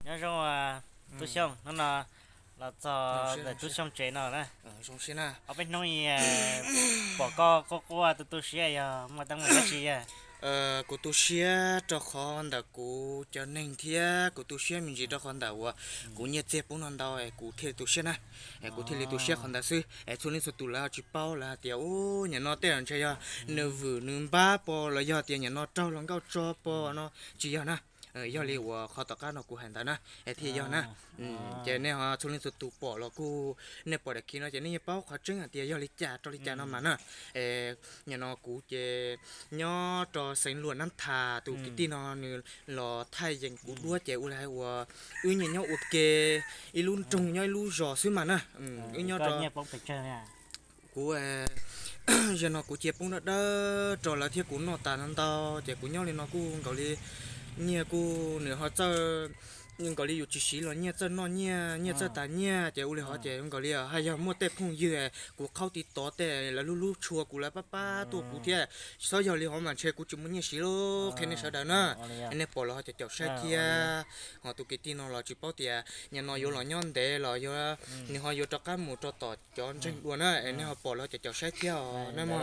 Nyob zoo, Tub Xyooj, hnub no los txog ntawm Tub Xyooj tsev no na. Ob peb hnub pom koj quaj quaj tu tu siab, yog muaj teeb meem dab tsi? Kuv tu siab rau qhov ntawm kuv cov neeg thiab kuv tu siab me ntsis rau qhov ntawm uas kuv nyiaj txiag poob no ntau es kuv thiaj li tu siab na. Es kuv thiaj li tu siab qhov ntawd xwb. Es txhua leej txhua tus lawv tsis paub, lawv hais tias, u, nim no tej zaum ntshe yog nws vwm nws npab pos los yog tias nim no raug hluas nkauj tso pos no, tsis yog na. Yog li uas qhov tom qab no kuv hais ntawd na, es thiaj yog na. Ces nej ho txhua leej txhua tus pom los kuj, nej pom daim khiv no ces nej yeej paub qhov tseeb hais tias yog li cas rau li cas no mas na. Nim no kuv ces nyob rau xeev Luam Nab Thas, tus kwv tij no nws los thaij yees kuv duab ces ua li hais uas wb nyias nyob ua ke ib lub nroog, nyob ib lub zos xwb mas na. Wb nyob rau kuv, zaum no kuv cia poob dawb dawb rau lawv thiab kuv noj tas no ntau ces kuv nyob li no kuj nkaus li nyiaj kuj nws ho txawj, nkaus li yus tsis siv los nyiaj txawj noj nyiaj, nyiaj txawj tas nyiaj ces ua li hov ces nkaus li haj yog muaj tej phooj ywg kuv qhaub tiv tov tej lawv lub lub tshua kuv, lawv pab pab tuaj kuv thiab. Tsis txhob yog li hov mas ntshe kuv tsis muaj nyiaj siv lawm, qhia nej sawv daws na. Nej pom los ho caum caum saib thiab. Ho tus kwv tij no los tsis paub tias nim no yuav los nyob ntev los yuav, nws ho yuav rov qab mus rau tom cov ntseeg dua na, es nej ho pom los ho caum caum saib thiab os na mog.